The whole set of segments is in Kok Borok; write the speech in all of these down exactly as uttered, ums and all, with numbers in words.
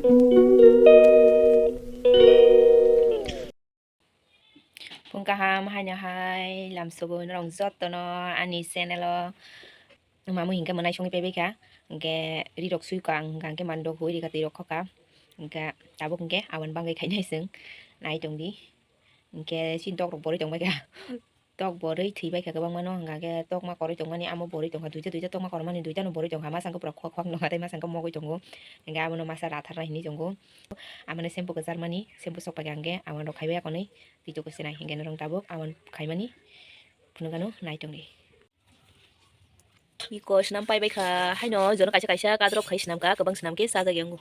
Phung kaham haino hai lamsogo norok jotono ani channel o mamui hinkhe mwnai songwi paibaikha, hinkhe rirok suikha ang, hinkhe mandok hui rikha twi rok khokha, hinkhe tabuk hinkhe aboni bagwi khainai chwng nai tongdi, hinkhe chini dokrok borwi tongbaikha. Tok borwi thwibaikha kwbangmano, hwnkha khe tokma korwi tongmani amo borwi tongkha, duita duita tokma kormani duitano borwi tongkha, masangkhe pura khwak khwak nokha tei masangkhe mogwi tongo, hwnkhe abono masa ratharna hinwi tongo. Amoni shampoo kwcharmani, shampoo sokpaikha hwnkhe abono khaibai akonwi twi toko sinai, hwnkhe norok tabuk aboni khaimani phunukgano nai tongdi. Iko swnam paibaikha, haino jono kaisa kaisa kadrok khai swnamkha, kwbang swnamkhe chajakya wngo.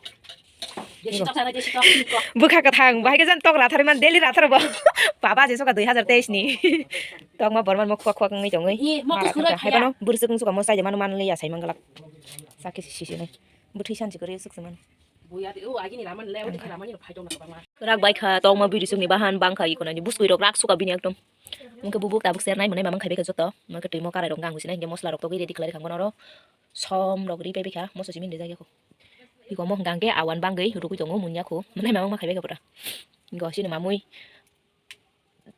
Bwkha kwthang, bahai khe jan tok rathar man, daily rathar bo. Baba je soka dui hazar teis ni. Tokma borman mo khwak khwak wngwi tongwi. Hai phano bwrwswk wngsuka mo chaide mano manliya sai manglak. Sakhe sisi nai. Bwthwi sansi kwrwi swk se mano. Rak baikha, tokma bwrwswk ni bahan bangkha, iko nani bwswk rok rak suka bini ekdom. Mungkhe bubuk tabuk sernai mwnai mamang khaibaikha joto. Mungkhe twimo karai rok gang husinai, hinkhe mosla rok togwi ready khlai rwkha mano oro. Som rok ri paibaikha, moso simi rijak yakho. Iko mo hwnkha hwnkhe awan bangwi rwgwi tongo, munya kho. Mwnai mamang ma khaibai kha pura. Iko chini mamui.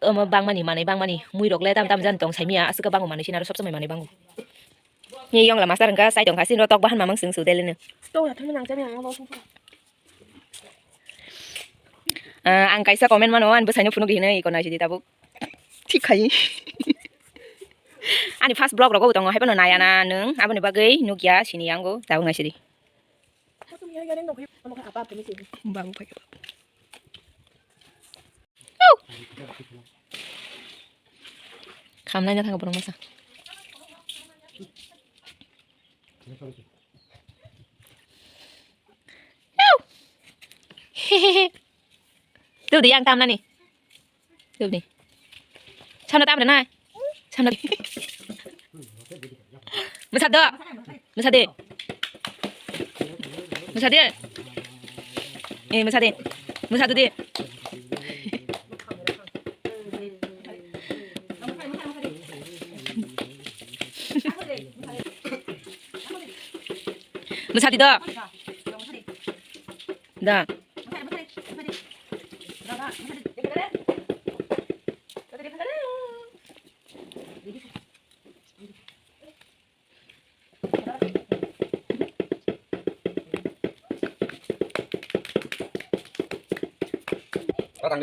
Omo bangmani, manwi bangmani. Mui rok le tam tam jan tong saimia, aswk bangma manwi sinaro sob somoi manwi bango. Ni yongla master hwnkha, sai tongkha, sinro tok bahan mamang swng su delene. Ah, ang kaisa comment mano, ani bwsaino phunuk di hinwi iko naisidi tabuk. Thik khai. Ani first vlog rogo tongo, haibano naya na nwng, aboni bagwi nukya sini yango, tabuk naisidi. Babu phai. Khamnai na thanga borok masa. Tubdi yang tamnani. Tubdi. Samna tamre na. Samna. Mwsa do. Mwsa de. Mwsa de. Eh, mwsa de. Mwsa do de. Mwsa di do. Da.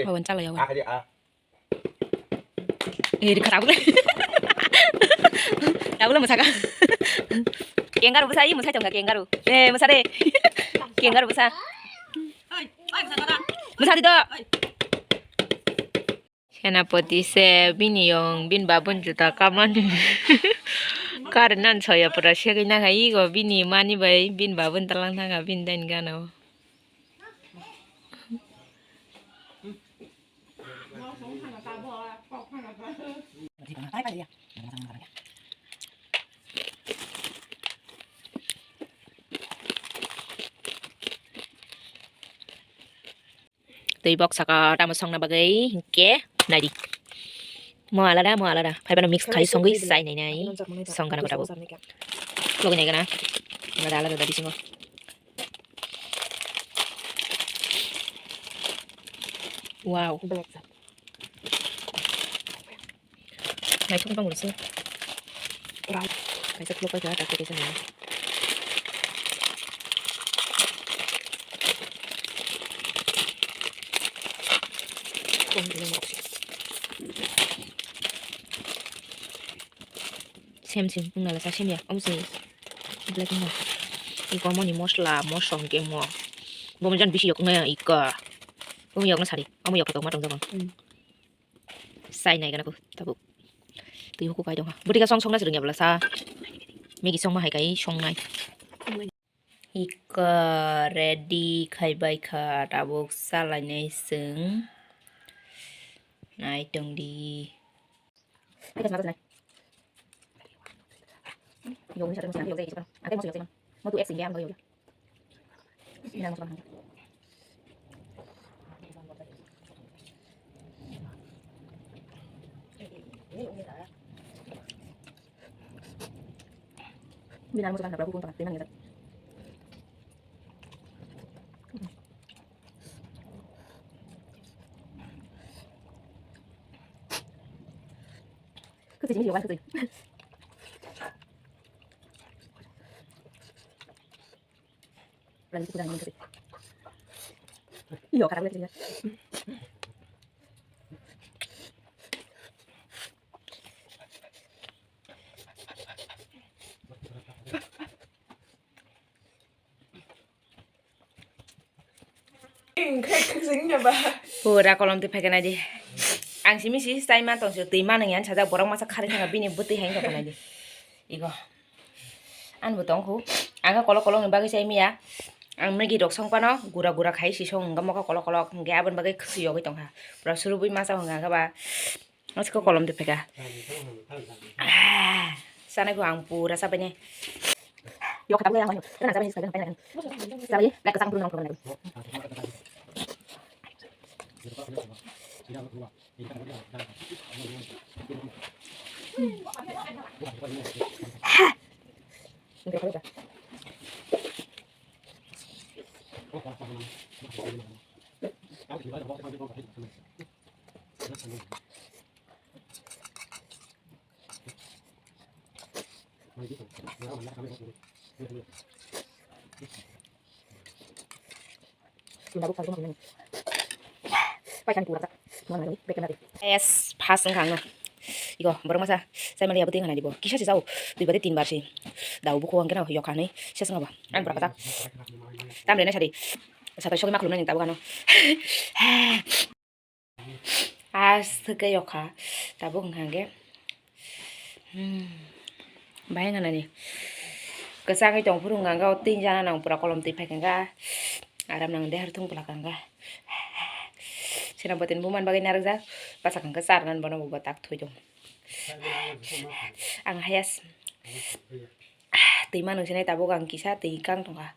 Awan chala yawan. Eh, di kata aku. Aku lah musaka. Kengaru busa, iya musa tongga kengaru. Eh, musa de. Kengaru busa. Musa di do. Senapati se bini yong bin babun juta kamani. Kar nan soya pura segwi na khai go bini mani bai bin babun talang thanga bin dain gano. Twi bok saka tamo songna bagwi hinkhe naidi. Mo alada, mo alada. Phaibano mix khai songwi chai nai nai. Songkana kotabo. Logi nai gana. Alada alada da bisingo. Wow. Naithok bang se. Kaisa khulok paikha, tak kaisa nai. Sem sem, wng nala sa sem ya, omo se black wng. Iko omo ni mosla, mosong kemo. Bomo jan bisi yok nge iko. Bomo yok na sari, omo yok tong ma tong jago. Sai nai gana ko tabuk. Twi huku kai dong ha. Bwtwi ka song song na srwngya bwla sa. Maggie song ma hai kai song nai. Iko ready khai bai kha tabuk sa lai nai sung. Nai tong di. Sini yoga sih. Lagi sudah yang sih. Iyo, kadang lagi. Pura kolom twi phaikhe naidi. Ang simi si chai man tong si twi man wngya sajak borok masa kharwi thangkha bini bwtwi hai wngkha naidi. Igo. Ani bo tong khu. Ang khe kolok kolok ni bagwi chai maya. Ang Maggie rok song phano gura gura khai si song wngkha mokha kolok kolok hwnkhe aboni bagwi khwswi yogwi tongkha. Pura surubwi masa wngkha ba. Asko kolom de pega. Ah, sana ko ang pura sa bene. Yo kata yang mana? Kena sa bene sa bene. Sa bene, lek sang pura nang pura. Yes, pas wngkha ang. Igo, borok masa, sai mali abo twi nganai dibo. Kisa se jao, dui bar tin bar se. Dao buko ang kena yok hanai, ses ngaba. Ang pura kata. Tam rena sari. Satai sogi maklum nani tabuk ano. Aswk khe yokha tabuk wngkha hwnkhe, hmm, bahai wngkha nani kwchangwi tong phuru wngkha hwnkhe o twi jana nang pura kolom twi phaikha hwnkhe aram nang de har thung phalak wngkha. Sena bwtwi buman bagwi narwkjak bachakha hwnkhe charnani bono bo tak thwi tong. Ang hayas twi manwi sinai tabuk ang kisa twi kang tongkha.